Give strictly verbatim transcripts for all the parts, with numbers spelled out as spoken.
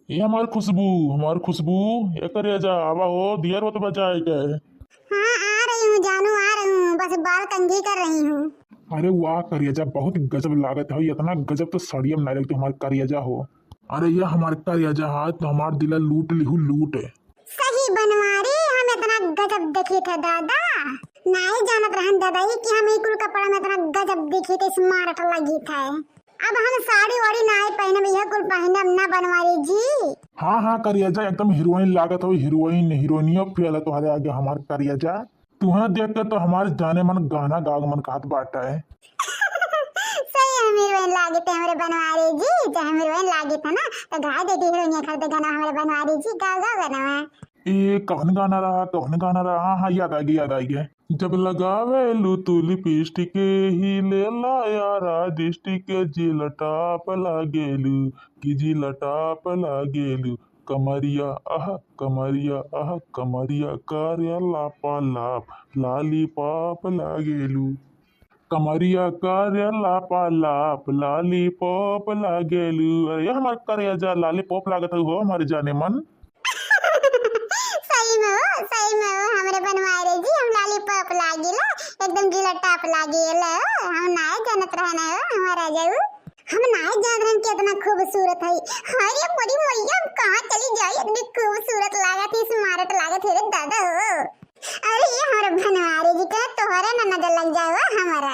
ये हमार खुशबू, हमार खुशबू, ये करेजा, आवा हो, दियर होत बजाए के। हाँ, आ रही हूँ जानू, आ रही हूँ, बस बाल कंघी कर रही हूँ। अरे वाह करेजा, बहुत गजब लागत हो, इतना गजब तो साड़िया में ना लगते हमार करेजा हो। अरे ये हमार करेजा हा, तो हमार दिला लूट लिहू लूट। सही बनवारी, हम इतना गजब देखी थे दादा, नाई जानत रहन दादा ई कि हम ई कुल कपड़ा में इतना गजब देखी थे, स्मार्ट लगी थे। अब हम साड़ी वाड़ी नाई पहनब, यह कुल पहनब ना बनवारी जी। हाँ हाँ करेजा, एकदम हीरोइन लागत हो, हीरोइन, हीरोइनियो फेल है तुम्हारे आगे हमार करेजा। तुहरा देख के तो हमार जाने मन गाना गावे मन कहत बाटे। सही हम हीरोइन लागित है हमरे बनवारी जी, जे हम हीरोइन लागित है ना, तो गा दे दी हीरोइन खरीदे गाना हमरे बनवारी जी, गाओ गाओ गाना। ए कौन गाना रहा, कौन गाना रहा? हाँ हाँ, याद आ गई, याद आ गई। जब लगावेलू तू लिपस्टिक, ही लेला यारा दृष्टि के, जिला टॉप लागेलू, कि जिला टॉप लागेलू। कमरिया आह, कमरिया आह, कमरिया करेला पालाप, लॉलीपॉप लागेलू। कमरिया करेला पालाप, लॉलीपॉप लागेलू। अरे ये हमार करेजा लॉलीपॉप लागत हो हमारे जाने मन। सही में हो, सही में हो, हमरे बनवारी जी, हम लॉलीपॉप लागिला, एकदम जिला टॉप लागिला हो, हम नाय जानत रहना हो, हमारा जाऊ। हम नाय जानत रहन कि इतना खूबसूरत है। अरे मोरी मैया, हम कहाँ चली जाई, इतनी खूबसूरत लागत है, स्मार्ट लागत है रे दादा हो। अरे ये हमारे बनवारी जी के तोहरे ना नजर लग जाए हो हमारा।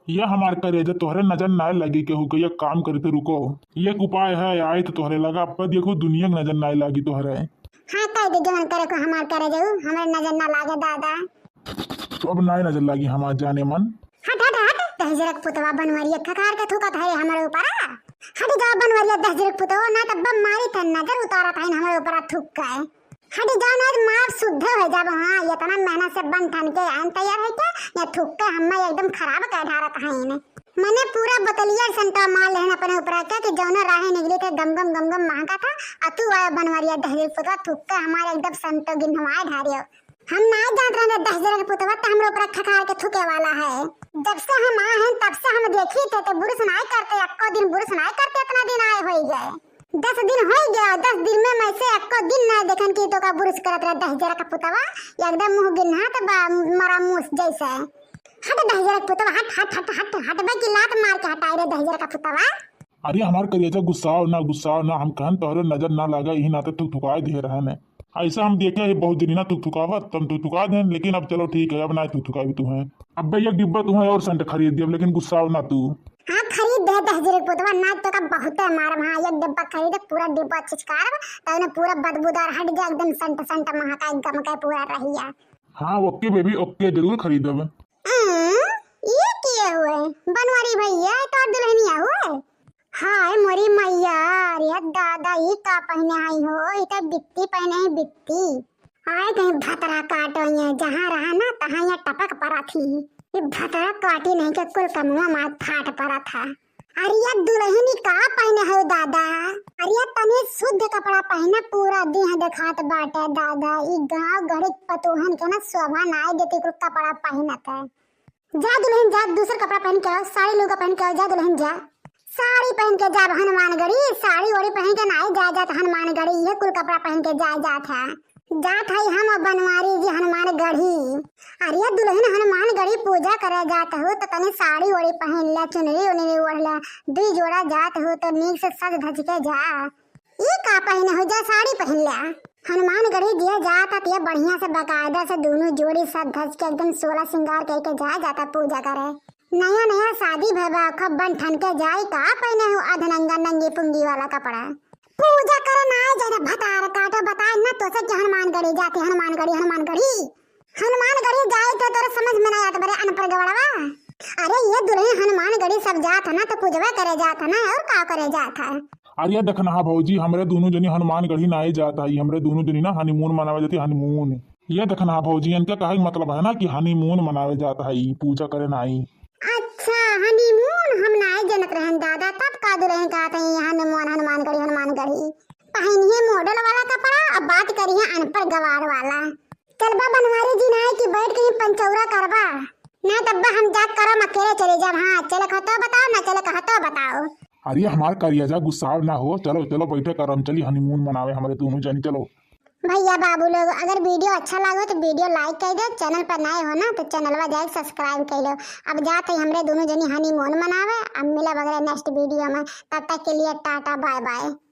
ये हमार करेजा तोहरे नजर ना लगी केहू के, एक काम करते रुको, एक उपाय है, आई तो तोहरे लगा, अब देखो दुनिया के नजर ना लागी तोहरे। हाँ कह दे जवन करे को हमार करे जाऊ, हमारे नजर ना लागे दादा। अब ना नजर लागी हमार जाने मन। हट हट हट, दहिजरक पुतवा बनवरिया खखार के थूकत है हमारे ऊपर। हट जाओ बनवरिया दहिजरक पुतवा, ना तब मारी थे नजर उतारत है हमारे ऊपर थूक के। हट जाओ ना, मार शुद्ध हो जाब। हाँ, इतना मेहनत से बन ठन के आन तैयार है क्या? या थूक के हम्मा एकदम खराब कर ढारत है इन्हें। मने पूरा बोतलिया संटा मार लेहन अपने ऊपर के कि जौना राहे निकली थे गम गम गम गम महका था, आ तू आया बनवरिया दहिजरक पुतवा थूक के हमारे एकदम संतो गिन्हवाए ढारियो। हम ना जानत रहे दहिजरक पुतवा त हमरे ऊपर खखार के थूके वाला है। जब से हम आए हैं तब से हम देखी थे तो बुरुस ना करते, अक्को दिन बुरुस ना करते, इतना दिन आए होई गए। दस दिन होई गया, दस दिन में मैं से अक्को दिन ना देखन कि तो का बुरुस करत रहे दहिजरक पुतवा, एकदम मुंह गिन्हात बा मरा मूस जैसे। हट दहिजरक पुतवा, हट, हट, हट, हट, हट बे कि लात मार के हटाई रे दहिजरक पुतवा। अरे हमार करेजा गुस्साओ ना, गुस्साओ ना, हम कहन तोहरे नजर ना लागा, यही नाते थुकथुकाए दे रहन है। ऐसा हम देखे ही बहुत दिन ना थुकथुकावत, तम थुकथुका देन, लेकिन अब चलो ठीक है, अब ना थुकथुकाई तू है। अब भैया एक डिब्बा तू है और संट खरीद दिया, लेकिन गुस्साओ ना तू। हाँ खरीद दे दहिजरक पुतवा, ना तो का बहुते मारब। हाँ एक डिब्बा खरीद, पूरा डिब्बा छिचकारब, तब ना पूरा बदबूदार हट जाए, एकदम संट संट महकाए गम के पूरा रहिया। हाँ ओके बेबी ओके, जरूर खरीदब। हम्म, ये किए हुए बनवारी भैया, ये तो दुल्हनिया हुए। हाय मोरी मैया, अरे दादा, ई का पहने आई हो? ई तो बित्ती पहने है, बित्ती। आए कहीं भतरा काटो, ये जहाँ रहा ना, तहाँ ये टपक पड़ा थी। ये भतरा काटी नहीं के कुल कमुआ मार फाट पड़ा था। अरे ये दुल्हनी का पहने हो दादा? अरे ये तनी शुद्ध कपड़ा पहने, पूरा देह दिखात बाटे दादा। ई गाँव घड़ी पतोहन के ना शोभा ना आए देती कुल कपड़ा पहनत है। जा दुल्हन जा, दूसर कपड़ा पहन के आओ, साड़ी लुगा पहन के आओ, जा दुल्हन जा। साड़ी पहन के जाब हनुमानगढ़ी, साड़ी ओड़ी पहन के नाई जाए जात हनुमानगढ़ी, ये कुल कपड़ा पहन के जाए जात है। जात है हम बनवारी जी हनुमानगढ़ी। अरे दुल्हन हनुमानगढ़ी पूजा करे जात हो तो तनी साड़ी ओड़ी पहन ले, चुनरी उनरी ओढ़ ले, दुई जोड़ा जात हो तो नीक से सज धज के जा। ई का पहिने हो जा, साड़ी पहिन ल्या। हनुमानगढ़ी दिया जाता तिया बढ़िया से बकायदा से दोनों जोड़ी सज धज के एकदम सोलह श्रृंगार कइके जाए जाता पूजा करे। नया नया शादी भय बा, खूब बन ठन के जाई, का पहिने हो अधनंगा नंगी पुंगी वाला कपड़ा? पूजा करे ना आए जाए भतार काटो, बताए ना तो से कि हनुमानगढ़ी जाती, हनुमानगढ़ी, हनुमानगढ़ी। हनुमानगढ़ी जाए तो तोरे समझ में ना आत बरे अनपढ़ गवड़वा। अरे ये दुल्हन हनुमानगढ़ी सब जात है ना तो पूजवा करे जात है ना और का करे जात है। अरे देखना हा भौजी, हमरे दोनों जनी हनुमानगढ़ी नाई जात है, हमरे दोनों जनी ना हनीमून मनावे जाती हनीमून। ये देखना हा भौजी, इनके कहे के मतलब है ना कि हनीमून मनावे जात है, पूजा करे नाई। अच्छा हनीमून, हम नाई जनत रहन दादा, तब का दुल्हन कहत है हनीमून हनुमानगढ़ी हनुमानगढ़ी। पहिनिए मॉडल वाला कपड़ा, अब बात करिए अनपढ़ गवार वाला। चल बा बनवारी जी नाई कि बैठ के ही पंचौरा करबा। ना तब हम जा करम अकेले चले जाब। हाँ चले कह तो बताओ, ना चले कह तो बताओ। अरे हमार करिया जा, गुस्साव ना हो, चलो चलो बैठे कर, हम चली honeymoon मनावे हमरे दोनों जनी, चलो। भैया बाबू लोग, अगर video अच्छा लागो तो video like कर दो, channel पर नए हो ना तो channelवा जाके subscribe कर लो। अब जात है हमरे दोनों जनी honeymoon मनावे, अब मिलब अगले next video में, तब तक के लिए टाटा bye bye।